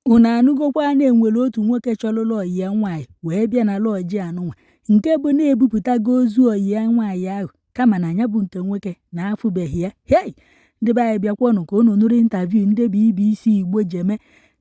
Unu anụgokwa na enwere otu nwoke chọrọ ọyị ya nwaanyị wee bịa na lodge anụnwa, nke bụ na-ebupụtago ozu ọyị ya nwaanyị ahụ, kama na ya bụ nke nwoke na-afụbeghị ya. Hei, ndị be anyị, bịakwanụ ka unu nụrụ interview ndị BBC Igbo jeme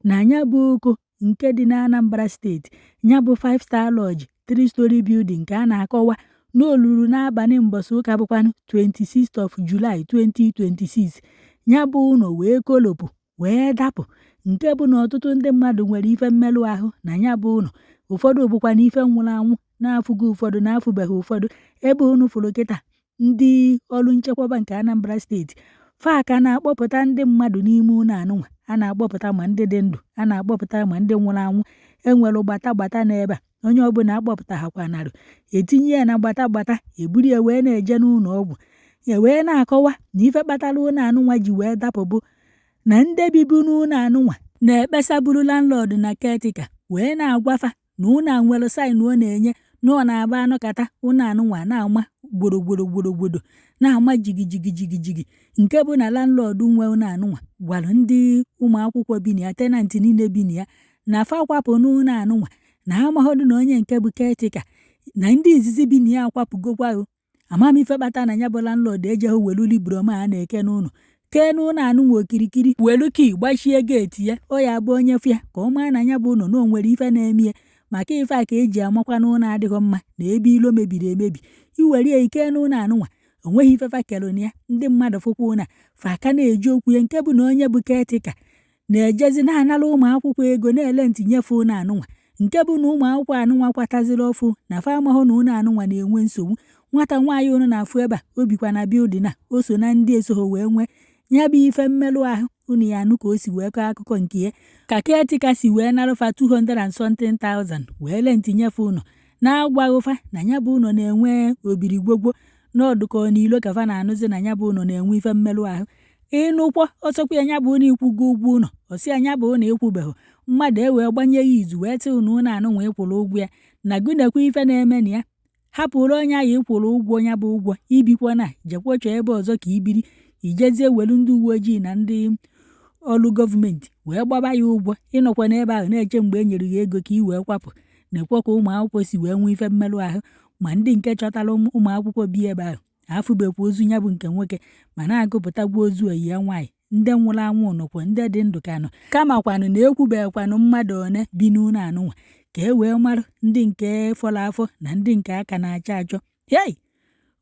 na ya bụ Oko nke dị na Anambra Steeti, ya bụ 5 star lodge, 3 story building nke a na-akọwa na olulu n'abalị mbọsị ụka bụkwanụ 26th of July 2026. Ya bụ ụlọ wee kolopụ wee dapụ, nke bụ na ọtụtụ ndị mmadụ nwere ife mmerụ ahụ na ya bụ ụlọ. Ụfọdụ bụkwa na ife nwụrụ anwụ na-afụgo, ụfọdụ na-afụbeghị ụfọdụ. Ebe unu fụrụ kịta, ndị ọrụ nchekwaba nke Anambra Steeti fa ka na-akpọpụta ndị mmadụ n'ime ụlọ anụnwa. A na-akpọpụta ma ndị dị ndụ, a na-akpọpụta ma ndị nwụrụ anwụ. Enwere gbata gbata n'ebe a. Onye ọbụla akpọpụta etinye ya na gbata gbata, eburu ya wee na-eje n'ụlọ ọgwụ. E wee na-akọwa na ife kpatara ụlọ anụnwa ji wee dapụ bụ na ndị bibu n'ụlọ anụnwa na-ekpesaburu landlord na caretaker, wee na-agwafa na ụlọ a nwere sign ọ na-enye, na ọ na-aba anọkata, ụlọ anụnwa na-ama gbodogbodo gbodogbodo, na-ama jigijigi jigijigi, nke bụ na landlord nwe ụlọ anụnwa gwara ndị ụmụ akwụkwọ bi na ya, tenant niile bi na ya, na fa kwapụ n'ụlọ anụnwa, na amaghọdụ na onye nke bụ caretaker na ndị izizi bi na ya akwapụgokwa. Ama m ife kpata na ya bụ landlord ejeghị welu librom a na-eke n'ụlọ kee n'ụlọ anụnwa okirikiri, welu key gbachie gate ya. Ọ ya bụ onye fịa ka ọ maa na ya bụ ụlọ na o nwere ife na-eme ya, maka ife a ka eji amakwa n'ụlọ adịghị mma na ebe ilo mebiri emebi. Iwere ya ike n'ụlọ anụnwa, onweghị ife fa kelu na ya. Ndị mmadụ fụkwa ụlọ fa aka na-eji okwu ya, nke bụ na onye bụ caretaker na-ejezi na-anara ụmụ akwụkwọ ego na-ele ntị nyefe ụlọ anụnwa, nke bụ na ụmụ akwụkwọ anụnwa kwataziri ọfụ na fa amahụ na ụlọ anụnwa na-enwe nsogbu. Nwata nwaanyị unu na-afụ ebe a, o bikwa na building a, o so na ndị esogho wee nwee ya bụ ife mmerụ ahụ. Unu ya anụ ka o si wee kọọ akụkọ nke ya, ka caretaker si wee narụfa 200 and something thousand wee rent nyefe ụlọ, na-agwaghụfa na ya bụ ụlọ na-enwe obirigwogwo n'ọdụkọ n'ilo, ka fa na-anụzi na ya bụ ụlọ na-enwe ife mmerụ ahụ. Ịnụkwọ ọsọkwa ya, ya bụ na ịkwụgo ụgwọ ụlọ, ọsị ya ya bụ na ịkwụbeghị, mmadụ e wee gbanye ya izu wee tị ụnụ ụlọ anụnwa ịkwụrụ ụgwọ ya na gụnekwa ife na-eme na ya. Hapụrụ onye ahụ ịkwụrụ ụgwọ ya bụ ụgwọ, ibikwa na jekwa chọọ ebe ọzọ ka ibiri. Ijezie welu ndị uwe ojii na ndị ọrụ gọọmenti wee gbaba ya ụgwọ, ịnọkwa n'ebe ahụ na-eche mgbe e nyere ya ego ka ị wee kwapụ. Na-ekwe ka ụmụ akwụkwọ si wee nwee ife mmerụ ahụ, ma ndị nke chọtara ụmụ akwụkwọ bi ebe ahụ afụbekwa ozu ya bụ nke nwoke, ma na-agụpụtagwa ozu oyi ya nwaanyị. Ndị nwụrụ anwụ nọkwa, ndị dị ndụ ka nọ, kamakwanụ na ekwubeghịkwanụ mmadụ one bi n'ụlọ anụnwa, ka e wee marụ ndị nke fọrọ afọ na ndị nke aka na-achọ achọ. Hei,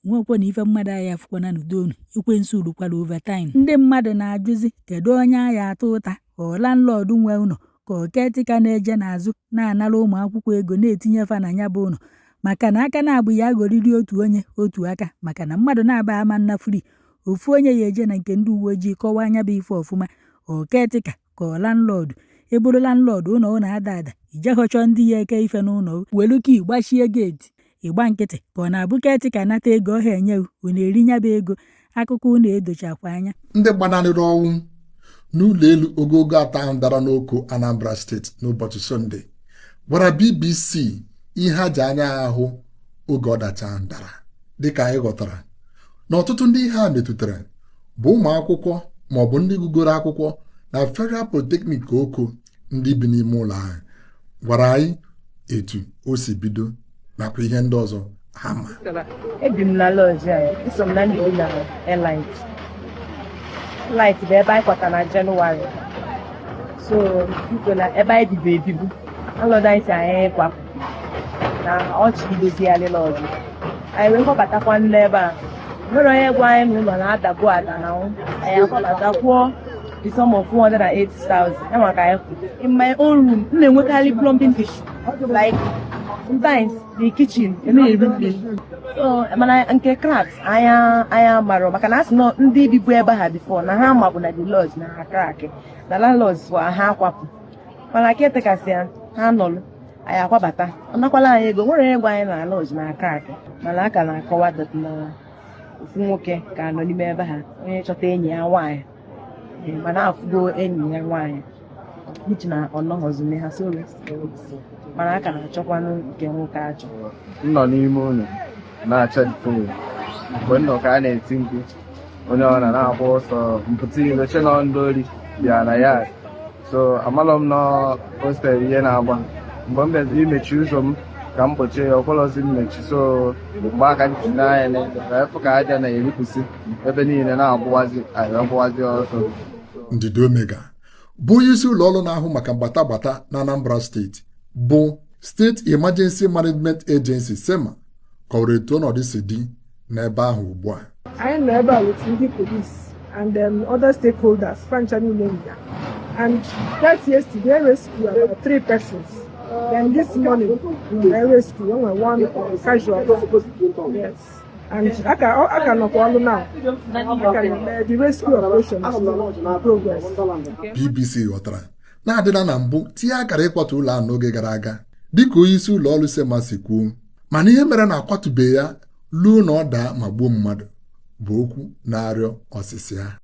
nwekwa na ife mmadụ agha afụkwana n'udonu. Ekwensu rukwara overtime. Ndị mmadụ na-ajụzi, kedu onye agha atụ ụta? Ọ landlord nwe ụlọ, ka ọ caretaker na-eje n'azụ na-anara ụmụ akwụkwọ ego na-etinye fa na ya bụ ụlọ? Maka na aka na-abụ ya aghọrịrị otu onye otu aka, maka na mmadụ na-aba ama nna free. Ofu onye ya eje na nke ndị uwe ojii kọwaa anya bụ ife ọfụma. Ọ caretaker ka ọ landlord? Ịbụrụ landlord, ụlọ ụlọ ada ada, ijeghọchọ ndị ya eke ife n'ụlọ, welu key gbachie gate, ịgba nkịtị, ka ọ na-abụ caretaker nata ego ọha enye unu eri nya bụ ego. Akụkọ unu edochakwa anya. Ndị gbanarịrị ọnwụ n'ụlọ elu ogogo atọ ahụ dara n'Oko, Anambra Steeti, n'ụbọchị Sọnde gwara BBC ihe ha ji anya ahụ oge ọdachi ahụ dara. Dịka anyị ghọtara na ọtụtụ ndị ihe a metụtara bụ ụmụ akwụkwọ maọbụ ndị gụgoro akwụkwọ na Federal Polytechnic Oko, ndị bi n'ime ụlọ ahụ gwara anyị etu o si bido nakwa ihe ndị ọzọ ha ma. Ebi m na lodge a. Eso m na ndị bi na Elite. Elite bụ ebe anyị kwata na Jenụwarị. So biko, na ebe anyị bibu ebibu, landlord anyị si anyị kwapụ na ọchị idozigharị lodge anyị, wee kpọbatakwa n'ebe a. Nwere onye gwa anyị na ụlọ na-adabu ada na nwụ. Anyị akwabata, kwụọ the sum of 480,000 ya maka anyị kwụ. In my own room, m na-enwekarị plumbing issue, like sometimes the kitchen na-eri mmiri. So mana nke cracks anya anya marọ, maka na asị nọ ndị bibu ebe ha before na ha mabụ na the lodge na ha crack, na landlords wa ha akwapụ, mana caretaker ya ha nọlụ, anyị akwabata, ọ nakwala anyị ego. Nwere onye gwa anyị na lodge na crack, mana a ka na-akọwa that na ofu nwoke ka nọ n'ime ebe ha, onye chọta enyi ya nwaanyị. Ee, mana afụgo enyi ya nwaanyị, which na ọ nọghọzi ha. So rest in peace. Mana a ka na-achọkwanụ nke nwoke achọ. M nọ n'ime ụlọ na-acha phone mgbe m nọ ka a na-eti mkpu, onye ọ na na-agba ọsọ mpụta ilo, che nọ ndị ori bịa na ya. So amalọ m na hostel ihe na-agba. Mgbe m bịaziri imechi ụzọ m ka m kpọchie ya, ọkwọlọzi mmechi. So mgbe aka m ji n'anya n'elu wee fụ ka aja na-eripụsị ebe niile na-agbụwazi, anyị agbụwazi ọsọ. Ndidi Omega bụ onye isi ụlọ ọrụ na-ahụ maka mgbata gbata na Anambra Steeti bụ State Emergency Management Agency, SEMA, kọwara etu ọnọdụ si dị n'ebe ahụ ugbu a. Anyị nọ ebe a with ndị police and other stakeholders francha niile nọ ya. And that yesterday, rescue about three persons. Then this morning, we rescue onwe one casualty. Yes, and aka nọkwa ọrụ now. Aka na-eme the rescue operation is still in progress. BBC ghọtara na-adịla na mbụ tinye akara ịkwatu ụlọ ahụ n'oge gara aga, dịka onye isi ụlọ ọrụ SEMA si kwuo, mana ihe mere na akwatubeghị ya luo na ọ daa ma gbuo mmadụ bụ okwu na-arịọ ọsịsị ya.